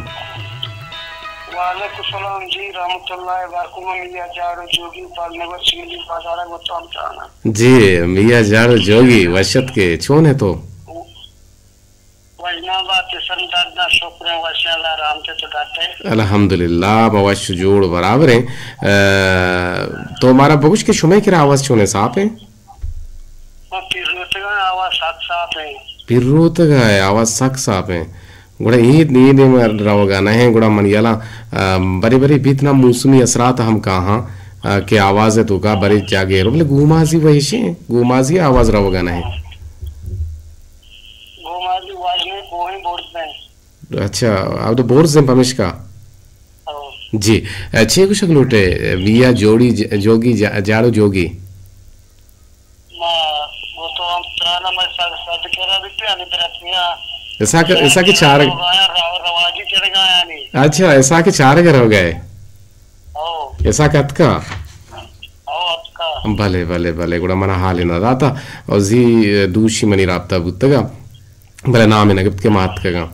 وعلیکم السلام جی، رحمت اللہ وبرکاتہ۔ میاں جاڑو جوگی پال نگر چنگلی بازارا گوتام ترانا۔ جی، میاں جاڑو جوگی، وشت کے، چون ہے تو؟ وژنا بات سر درد نہ شکر ہیں، وشیں اللہ رحمت تو ڈاٹے۔ الحمدللہ، ما وش جوڑ برابر ہیں۔ اے، تو مارا بگوش کہ شمے کرا آواز چون ہے، صاف ہے؟ ما پیروتگاں آواز سک صاف ایں۔ پیروتگا ہے، آواز سک صاف ایں۔ گڑا اے، اے دیم روگا نہ ایں، گڑا من یلا، آ، بری بری بیت نا موسمی اثرات ہم کاہاں، آ، کہ آواز ہے تو کا بری جاگے رو، بلے گومازی وہشیں، گومازی آواز روگا نہ ایں۔ گومازی واجنے کوہیں بورد ایں۔ اچھا، اب تو بورز ہیں پمشکا۔ او۔ جی، اے، چے گوشگ لوٹے، ویا جوڑی ج-، جوگی جا-، جاڑو جوگی۔ ما، وہ تو ہم ترانا میں سر، سر کرا بیتے، ہمیں درسیاں۔ ایسا کہ، ایسا کہ چار رو-، رواجی چڑھ گیا نہیں۔ اچھا، ایسا کہ چار گھر ہو گئے۔ او۔ ایسا کہ اتکا؟ او، اتکا۔ بلے، بلے، بلے، گڑا منا حال نہ داتا۔ اور زی دوشی منی رابطہ بوتگا۔ بلے نام نہ گپت کہ ما اتکگاں۔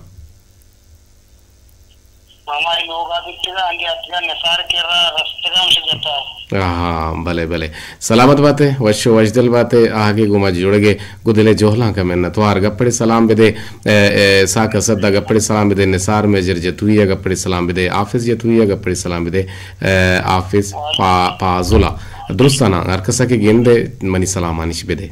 ہمائی لوگا بیتگا، انگے اتکگا نثار کرا رستگاں شجتا۔ ہاں، بلے، بلے۔ سلامت باتے، وش و وشدل باتے، آہگے گوما جوڑگے، گو دلے جوہلاں کا منتوار۔ گپڑے سلام بدے، اے، اے، ساک اسد دا گپڑے سلام بدے، نثار میجر جتوئی گپڑے سلام بدے، حافظ جتوئی گپڑے سلام بدے، اے، حافظ پا-، پازلا۔ درستانا، ہر کسا کہ گندے، منی سلامانش بدے۔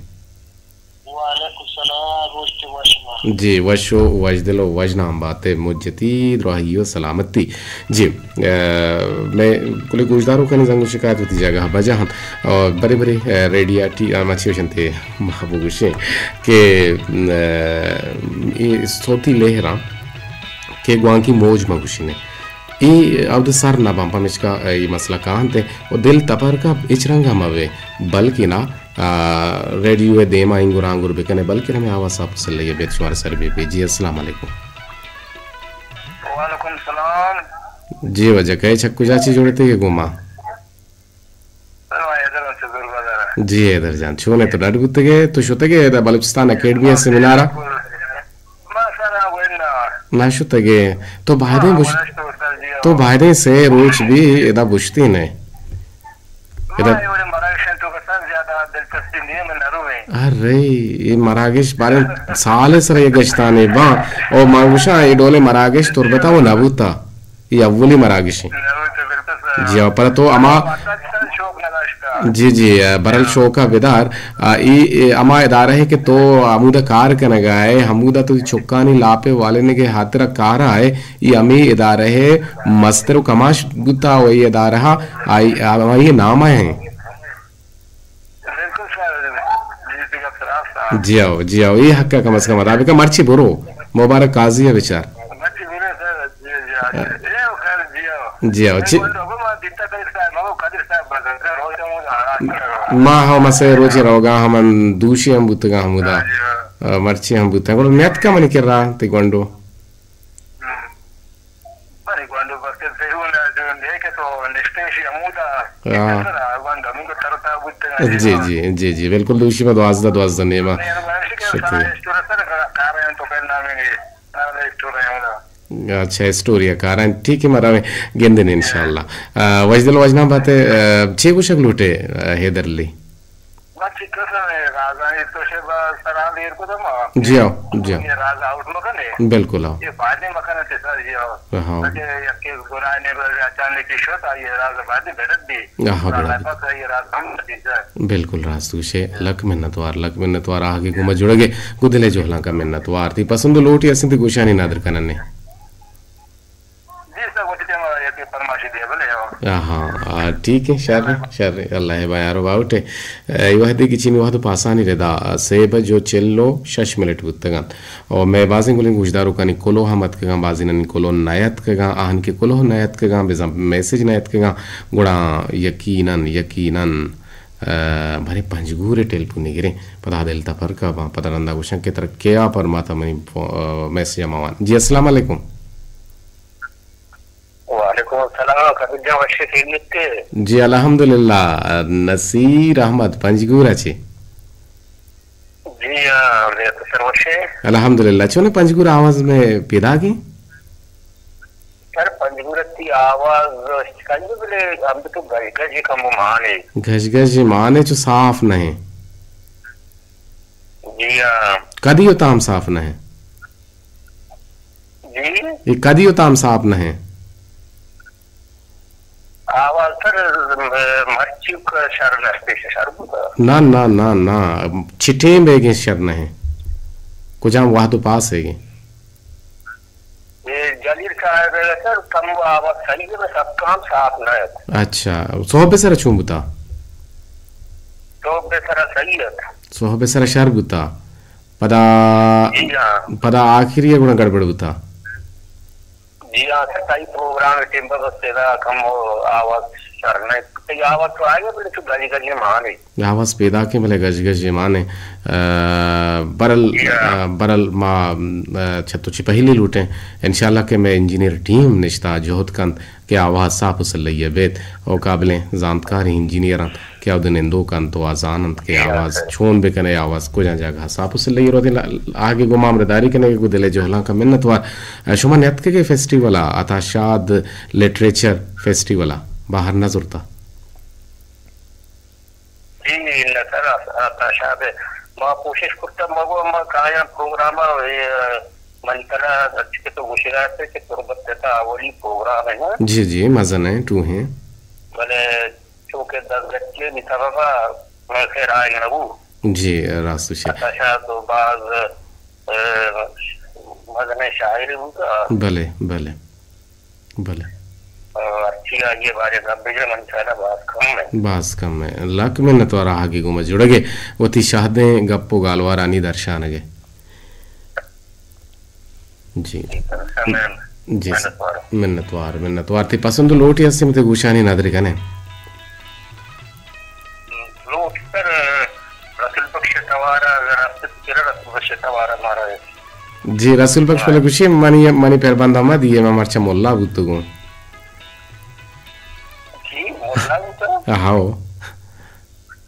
وعلیکم السلام، روچ تئی وش با۔ جی، وش و وشدل و وشنام باتے، مجتی، دراہی و سلامتی۔ جی، اے، میں کلے گوشداروکانی زنگ و شکایت وتی جاگہ بجا ہن۔ اور برے برے، اے، ریڈیا ٹی، آ، ما چی گوشنتے، ما بگوشیں کہ، اے، اے صوتی لہراں کہ گوانکی موج ما گوشنے۔ اے اود سر نہ باں، پمیشکا اے مسئلہ کاہنت و دل تپرکا ہچ رنگا مبے، بلکنا آ، ریڈیو ء دیما انگر آنگر بکنے، بلکن ہمے آواز صاف و سلہ ء بیت شمارا سر بہ بی۔ جی، السلام علیکم۔ وعلیکم السلام۔ جی واجہ، کئے چہ کجا چی جوڑتے کہ گوما؟ سلام، حیدر ہوں، چہ زرگزر ء۔ جی حیدر جان، چون ئے تو ڈڈ بوتگے؟ تو شتگے ادا بلوچستان اکیڈمی ء سیمینار ء؟ ما سر ء گوئن نہ۔ نہ شتگے۔ تو بایدیں ہاں، گوش-، گوشت تو سر جی تو ہاں۔ بایدیں سے روچ بھی ادا گوشتی نے۔ ادا ما اے وڑیں مراگشاں تو کسان زیادہ دلچسپی نہیں، من نہ رویں۔ ارے، اے مراگش بارے سال سر یہ گشتانے باں۔ او ما گوشاں، اے ڈولے مراگش تربتا وہ نہ بوتا۔ یہ اولی مراگش ہیں۔ نہ رویں تو بالکل سر۔ جی ہاں، پر تو اما پاکستان شوق نہ داشتا۔ جی، جی، آ، برل شوق ءَ بدار۔ آ، اے، اے ہما ادارہ ہے کہ تو ہمودا کار کنگا ہے، ہمودا تو چکانی لاپے والینگے ہاترا کارا ہے، اے ہمے ادارہ ہے، مستر و کماش بوتا و اے ادارہ آئی، آئی نام ہے۔ بالکل سر، جی، جی، گپ راست ہے۔ جی آؤ، جی آؤ، اے حق کم از کم ادا بکن، مرچی برو، مبارک قاضی ہے بچار۔ مرچی برو سر، جی، جی، آ، جی۔ اے خیر، جی آؤ۔ جی آؤ، چی؟ گونڈو، ما دیتا قادر صاحب، ما قادر صاحب بس، روز ہم آرام کرو۔ ما ہم اسے روچے روگا، ہمن دوشی ہم بوتگا ہمودا۔ جی آؤ۔ آ، مرچی ہم بوتگا۔ گڑا نیت کا منی کرا، تی گونڈو۔ بلے گوانڈو بس کہ زہون ءَ جو نیکہ تو نشتہ شی ہمودا۔ ہاں۔ سر ءَ گوانڈو ہمودا ترتا بوتگ۔ جی، جی، جی، جی، بالکل دوشی پہ دوازدہ، دوازدہ نیما۔ مہربانی شکر۔ شکریہ۔ سر ءَ اسٹور سر کار ہیں تو پہل نام ہے، نام اسٹور ہے ہمودا۔ اچھا، اسٹور یا کار ہیں، ٹھیک ہے، مارا گندن انشاءاللہ۔ آ، وجدل وجنا بات ہے، آ، چے گوشگ لوٹے، آ، حیدر علی؟ ما چکس ءَ رازانی تو شے با سرا دیر کو دما۔ جی ہاں، جی ہاں۔ یہ راز آؤٹ مکنے۔ بالکل ہاں۔ یہ بعد میں مکنے تے سر، جی ہاں۔ ہاں۔ تاکہ یک گناہ نے بر اچانک کی شو تا یہ راز بعد میں بیٹت بھی۔ ہاں، ہاں، بیٹت بھی۔ پاس یہ راز ہم نتیجہ ہے۔ بالکل راست گوشے، لک منتوار، لک منتوار آہگے گوما جڑگے، گدلے جوہلاں کا منتوار۔ تی پسند لوٹی اسیں تی گوشانی نادر کننے۔ جی سر، وتی ٹائم ءَ یک فرمائشے دے بلے ہو۔ ہاں، ہاں، آ، ٹھیک ہے، شر، شر، اللہ ءِ بایار و باوٹ ہے۔ اے وہدے کہ چینی وہد پاسانی ردا، آ، سے بج و چل و شش منٹ بوتگاں۔ او مئے بازیں گلیں گوشداروکانی کلو ہم اتکگاں، بازینانی کلو نیاتکگاں، آہن کہ کلو نیاتکگاں، بزاں میسج نیاتکگاں، گڑا یقیناً، یقیناً، آ، بھرے پنجگور ٹیلیفون گریں، پدا دل تپر کا باں، پدا رندا گوشاں کہ ترا کیا پر ماتا منی فو-، آ، میسج ءَ موان۔ جی، السلام علیکم۔ وعلیکم السلام، قادر جان، وش ئے، خیریت ئے؟ جی الحمدللہ، نصیر احمد پنجگور ءَ چے؟ جی ہاں، بہتر سر، وش ئے؟ الحمدللہ، چون پنجگور آواز میں پیدا کی؟ سر پنجگور تی آواز کنج بلے ہم تو گج گج کم مانے۔ گج گج مانے چو صاف نہیں۔ جی ہاں۔ کدی و تام صاف نہیں۔ جی؟ یہ کدی و تام صاف نہیں۔ آواز سر، م-، مرچی کا شر نہ پیش شر بوتا۔ نہ، نہ، نہ، نہ۔ چٹیں بیگیں شر نہیں۔ کجام وہد و پاس ہے گے؟ یہ جلیل صاحب ہے سر، کم آواز صحیح ہے، بس اب کام صاف نہ ہے۔ اچھا، صحب سر چون بوتا؟ صحب سر صحیح ہے۔ صحب سر شر بوتا۔ پدا، جی ہاں۔ پدا آخری گڑا گڑبڑ بوتا۔ جی ہاں، ستائی پروگرام ٹیم پر بس تیرا کم آواز شر نہیں۔ تی آواز تو آئے گا، بلے تو گلی گلی مانے۔ آواز پیدا کے بلے گج گج مانے۔ آ، برل، جی ہاں۔ آ، برل ما، آ، چتو چی پہلی لوٹیں۔ انشاءاللہ کہ میں انجینئر ٹیم نشتا جہد کنت کہ آواز صاف و سلئی بیت۔ او قابلیں زانتکاریں انجینئر انت۔ کہ اود نندوک انت و آ زان انت کہ آواز چون بکنے، آواز کجا جاگہ صاف و سلئی روت۔ آگے گو مامرداری کنے کہ گو دل جہلاں کا منتوار۔ شما نیتکگے فیسٹیول ءَ، عطا شاد لٹریچر فیسٹیول ءَ باہر نہ زرتا؟ جی، نہ سر، عطا شاد ما کوشش کرتا، مگو ما کایاں پروگرام ءَ، اے، من ترا اچ کہ تو گوشگا ات کہ تربت تا اولی پروگرام ہے نا؟ جی، جی، مزن ہے، ٹو ہیں۔ بلے چونکہ دزگٹی نی سبب ءَ من خیر آئے نہ بو۔ جی، راست شے۔ عطا شاد تو باز، اے، مزن شاعر بوتا۔ بلے، بلے۔ بلے۔ ہرچی آئی ءِ بارے گپ بجن، من خیال ءَ باز کم ہے۔ باز کم ہے۔ لک منتوار آہگے گوما جڑگے، وتی شہدیں گپ و گالوارانی درشانگے۔ جی۔ جی۔ منتوار، منتوار۔ تی پسند لوٹی ہستی متے گوشانی ندر کنے۔ لوٹ سر، رسول بخش توار ءَ، اگر است تو چرا رسول بخش توار ءَ مارا ہے؟ جی، رسول بخش بلے گوشی، منی، منی پربند احمد، یہ میں مرچا ملا بوتگوں۔ جی، ملا بوتا؟ ہاؤ۔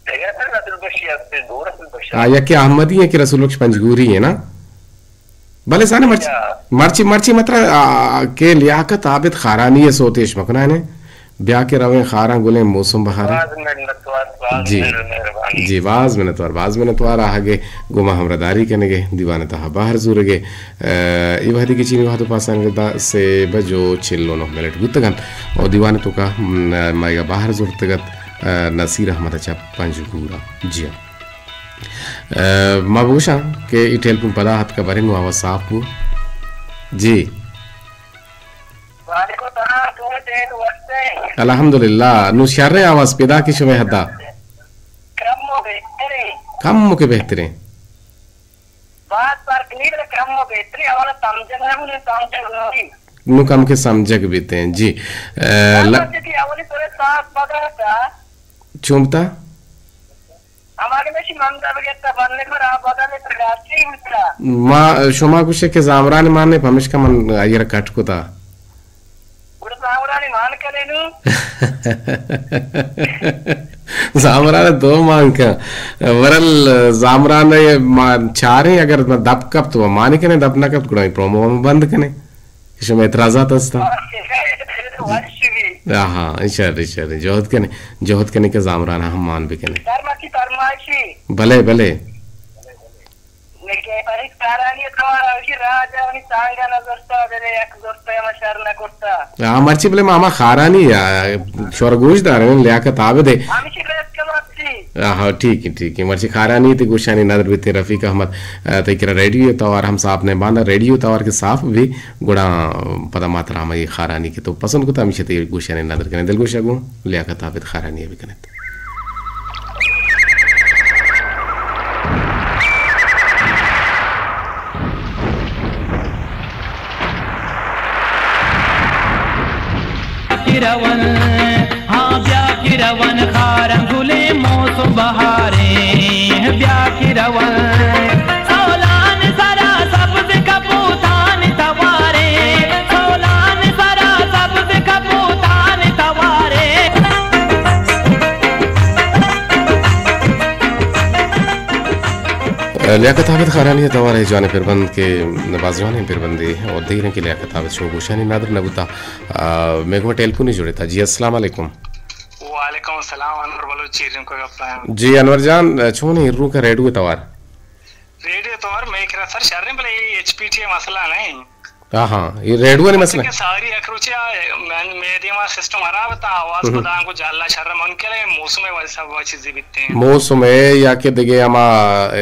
دیگه سر رسول بخش است، دو رسول بخش۔ آ، یکی احمدی ہے کہ رسول بخش پنجگوری ہے نا؟ بلے زانے مرچی، اچھا۔ مرچی، مرچی مترا، آ، کہ لیاقت عابد خارانی ءِ سوتیش مکنانے۔ بیا کہ رویں خاراں گلیں موسم بہار۔ باز منتوار، باز جی۔ مہر-، مہربانی۔ جی، باز منتوار، باز منتوار آہگے گوما ہمراہداری کنگے دیوان تہا بہر زورگے۔ اے، اے وہدی کہ چینی وہد و پاسانی ردا سے بج و چل و نہ منٹ بوتگنت۔ او دیوان توکا، م، مایگا بہر زورتگت۔ ء، نصیر احمد ء چہ پنجگور ء۔ جی ہاں۔ ء، ما بگوشاں کہ اے ٹیلیفون پدا اتکہ، بریں گوں آواز صاف بو۔ جی۔ وعلیکم السلام، تو ٹیک وستے؟ الحمدللہ، نوں شریں آواز پیداک ایں شمئے حدا۔ کم و بہتریں۔ کم و کہ بہتریں۔ باز فرق نی، بلے کم و بہتریں، اولا سمجھگ نہ بوتیں، سمجھگ نہ بوتیں۔ نوں کم کہ سمجھگ بیتیں، جی۔ ء، ل- سمجھ کہ اولی سر صاف پدا تا۔ چون بتا؟ ہما کہ نشی من دا بگتا بندے پر آ بدل پر گاچی بتا۔ ما، شما گوشے کہ زامران مان نے، پمشکا من آئی را کٹ کتا۔ گڑا زامرانی مان کنے نوں؟ زامران دو مان کن۔ ورل زامران ما چاریں، اگر دپ کپت و مانی کنے، دپ نہ کپت گڑا پرومو ہم بند کنے۔ کہ شما اعتراضات ہستاں؟ ہاں، شر، شر، جہد کنے، جہد کنے کہ زامران ہم مان بکنے۔ در مکی فرمائشی۔ بلے، بلے۔ لیکن پریشکارانی توار اوشی راج انی سانگا نہ زرتا، بلے یک زرتا ہم شر نہ کرتا۔ ہاں، مرچی بلے ما ہما خارانی یا شور گوش داریں، لیاقت عابد ہے۔ ہمشی بیت کم اسی۔ ہاں، ٹھیک ہے، ٹھیک ہے۔ مرچی خارانی تی گوشانی ندر بیتے رفیق احمد، ء، تئی کرا ریڈیو توار ہم صاف نہ باندا، ریڈیو توار کے صاف بھی گڑا پدا ماترا ہمے خارانی کہ تو پسند کتا، ہمیشہ تئی گوشانی ندر کنے۔ دلگوش گوں لیاقت عابد خارانی بکنت۔ کہ روان، ہاں بیا کہ روان، خاران گلیں موسم بہاریں، بیا کہ روان۔ سولان سرا سبز کپوتان تواریں، سولان سرا سبز کپوتان تواریں۔ لیاقت عابد خارانی توار ء جوانیں پربند کہ باز جوانیں پربندے اور دیر کہ لیاقت عابد شو گوشانی ندر نہ بوتا۔ آ، مے گوں ٹیلیفونی جوڑے تا۔ جی، السلام علیکم۔ وعلیکم السلام، انور بلوچ چیریں کو گپا۔ جی، انور جان، چون ہے روکا ریڈیو توار؟ ریڈیو توار میں کرا سر شریں، بلے یہ ایچ پی ٹی مسئلہ نہیں۔ ہاں، ہاں، یہ ریڈیو نے مسئلہ۔ کہ ساری یک روچے آ، من، مے دیما سسٹم خراب تھا، آواز ہم۔ پدا کو جالا شر من کے موسم ہے، وجہ سب وہ چیزیں بیتے ہیں۔ موسم ہے یا کہ دگے ہما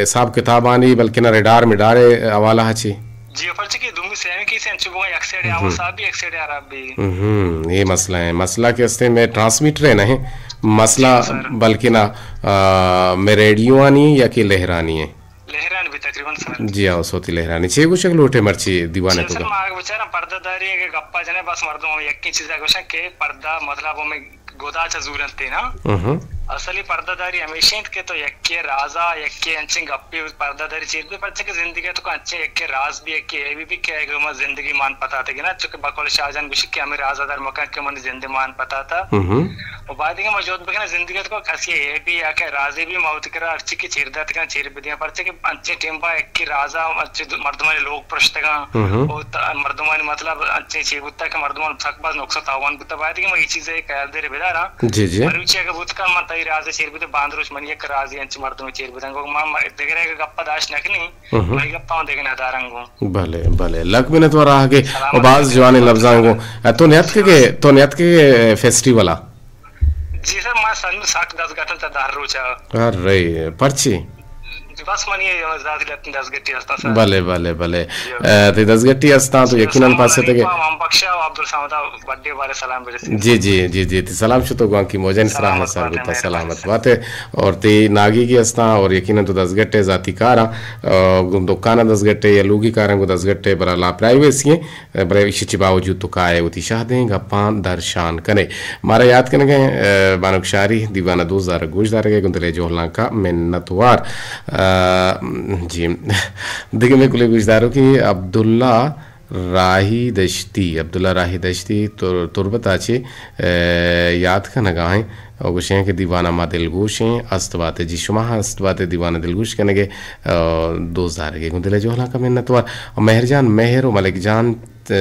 حساب کتابانی، بلکہ نہ ریڈار میڈار حوالہ چی۔ جی، پرچہ کہ دومی سیمی کی سے انچو بوگا یک سائیڈ آواز ہم۔ صاحب بھی، یک سائیڈ عرب بھی۔ ہم، یہ مسئلہ ہے۔ مسئلہ کہ استے میں ٹرانسمیٹر ہے نہیں، مسئلہ جی سر۔ بلکہ نہ، آ، میں ریڈیو آنی یا کہ لہرانی ہے۔ لہران بھی تقریباً سر۔ جی ہاں، صوتی لہرانی۔ چے گوشگ لوٹے مرچی دیوانے جی تو سر، گا؟ ما اگہ بچاراں پردہ داری اگہ گپا جنے، بس مردم ہم یکی چیزا گوشن کہ پردہ مطلب ہمیں گدا چا زورنتے نا۔ ہم۔ اصلی پردہ داری ہمیشہ انت کہ تو یکی رازا، یکی انچیں گپی پردہ داری چیر بھی، پرچہ کہ زندگی تو انچیں یکی راز بھی، یکی اے بھی، بھی کہ اگہ ما زندگی مان پتا تے گنا، چونکہ بقول شاہ جان گوشی کہ ہمیں رازا در مکان کہ منی زندگی مان پتا تا۔ ہم۔ و بعد کہ ما جوت بکنا زندگی تو کسی اے بھی یا کہ رازی بھی ما وتی کرا ہرچی کہ چیر دات کنا چیر بدیاں، پرچہ کہ انچیں ٹیم با یکی رازا انچیں مردمانی لوگ پرشتگاں۔ ہم۔ و تا-، مردمانی مطلب انچیں چی بوتا کہ مردمان سک باز نقصان تاوان بوتا، باید کہ ما یہ چیز خیال دیر بداراں۔ جی، جی۔ مروچی اگہ بوت کن من تئی راز چیر بدے، باندروش من یک رازی انچ مردم چیر بدن، گو ما، ما دگرے اگہ گپا داشت نکنی، ہم۔ ما یہ گپا من دگہ ندارن گو۔ بلے، بلے۔ لک منت وار آہگے۔ سلامت و باز بات۔ جوانیں لبزاں گو۔ تو نیت کے، تو نیت کے فیسٹیولا؟ جی سر، ما سن سک دست گٹن تا دہ روچا۔ ارے، پرچی؟ بس منی ذاتی لتن دستگٹی ہستاں سر۔ بلے، بلے، بلے۔ جی۔ اے، تئی دستگٹی ہستاں تو جی، یقیناً السلام پاسے تگے۔ علیکم، ہم بخشا و عبدالصمد بڈے بارے سلام برسید۔ جی، جی، جی، جی، تئی سلام شتو گوانکی موجانی سرا ہمیں سر بیتا سلامت باتے۔ اور تئی ناگی کی ہستاں اور یقیناً تو دستگٹے ذاتی کاراں، آ، گوں دکان دستگٹے یا لوگی کاراں گوں دستگٹے برا لا پرائیویسی ہیں۔ بلے ایشی چی باوجود تو کائے وتی شہدیں گپاں درشان کنے۔ مارا یات کنگے، اے، بانک شاری دیوان ء دوست دارگ گوش دارگ ء گوں دل ء جہلانکا منت وار۔ اے، جی۔ دگہ میں کلے گوش دارو کہ عبداللہ راہی دشتی، عبداللہ راہی دشتی تر-، تربت ء چے، اے، یات کنگا ہیں۔ و گوشیں کہ دیوان ء ما دلگوش ہیں، است باتے جی شما ہم است باتے دیوان ء دلگوش کنگے، اے، دوست دارگے گوں دل ء جہلانکا منت وار۔ و مہر جان مہر و ملک جان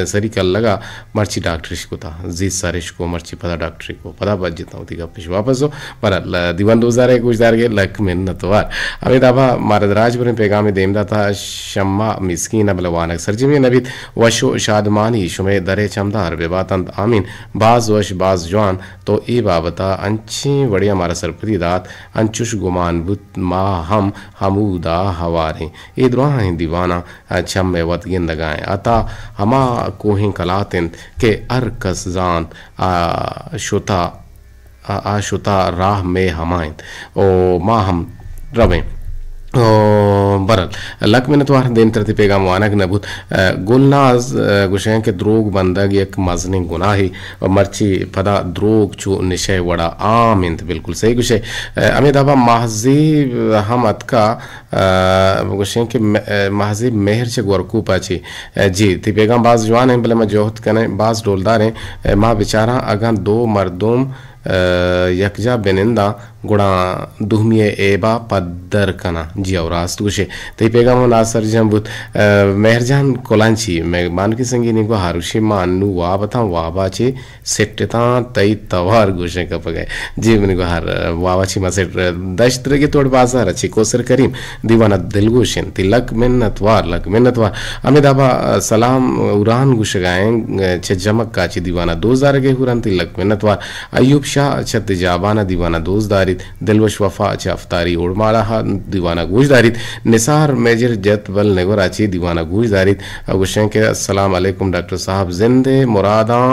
سری کلگا مرچی ڈاکٹرش کتا، زی سرش کو مرچی پدا ڈاکٹری کو، پدا بجتا وتی گپش واپس ہو۔ برحال، دیوان دوزارے گوشدارگے لک منتوار۔ ہمیں دابا مارد راج بریں پیغام دیم داتا، شما مسکین بلے وانگ سرجمی نبیت، وش و شادمانی شمے درے چمدار بباتنت۔ آمین۔ باز وش، باز جوان۔ تو اے بابتا انچیں وڑے ء مارا سرپدی دات، انچش گمان بوت ما ہم ہمودا ہواریں۔ اے دراہیں دیواناں چم ء وت گندگائیں۔ عطا ہما کوہیں کلات انت کہ ہر کس زانت آ شتا، آ، آ شتا راہ مئے ہما انت۔ او ما ہم رویں۔ او برل، لک منتوار، دیمتر تئی پیغام وانگ نہ بوت۔ ء، گلناز، ء، گوشیں کہ دروگ بندگ یک مزنیں گناہے و مرچی پدا دروگ چو نشہ ء وڑا عام انت۔ بالکل صحیح گوشے۔ ء، ہمے دابا ماہزیب ہم اتکا، ء، گوشیں کہ م-، ء، ماہزیب مہر چہ گورکوپا چی۔ ء، جی، تئی پیغام باز جوان ہیں، بلے ما جہد کنیں، باز ڈولدار ہیں۔ ء، ما بچاراں اگاں دو مردم ء، یکجاہ بننداں، گڑا دومی ء عیبا پدر کناں۔ جی او راست گوشے۔ تئی پیغام ہم ناسرجم بوت۔ ء، مہرجان کلانچی، مہربان کی سنگینی گو ہروشی ما انو واب اتاں، وابا چے سٹتاں تئی توار گوشیں کپگئے۔ جی منی گو ہر وابا چے ما سٹ دشت رگے توڑ بازار چے کوسر کریم دیوانہ دلگوشن تی لک منت وار، لک منت وار۔ ہمیں دابا سلام اوران گوشگائیں چہ جمک کاچی دیوانہ دوزارگے ہوران تی لک منت وار۔ ایوب شاہ چہ تجابان ء دیوان ء دوست داریت، دلوش وفا چہ افتاری اوڑماڑہ ء دیوان ء گوش داریت، نثار میجر جت بل نگور ء چہ دیوان ء گوش داریت ء گوشیں کہ السلام علیکم ڈاکٹر صاحب، زند ء مراداں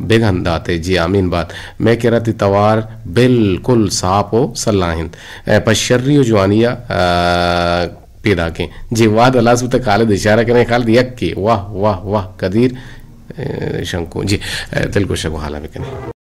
بگند داتے۔ جی آمین بات۔ مئے کرا تی توار بالکل ساپ و سلاہ انت۔ ء پہ شری و جوانی ء، ء، پیداکیں۔ جی واد ہلاس بوتا، خالد اشارہ کریں، خالد یکے، واہ واہ واہ، قدیر، ء، شنکو۔ جی، ء، دلگوش ء گوں حالا بکنیں۔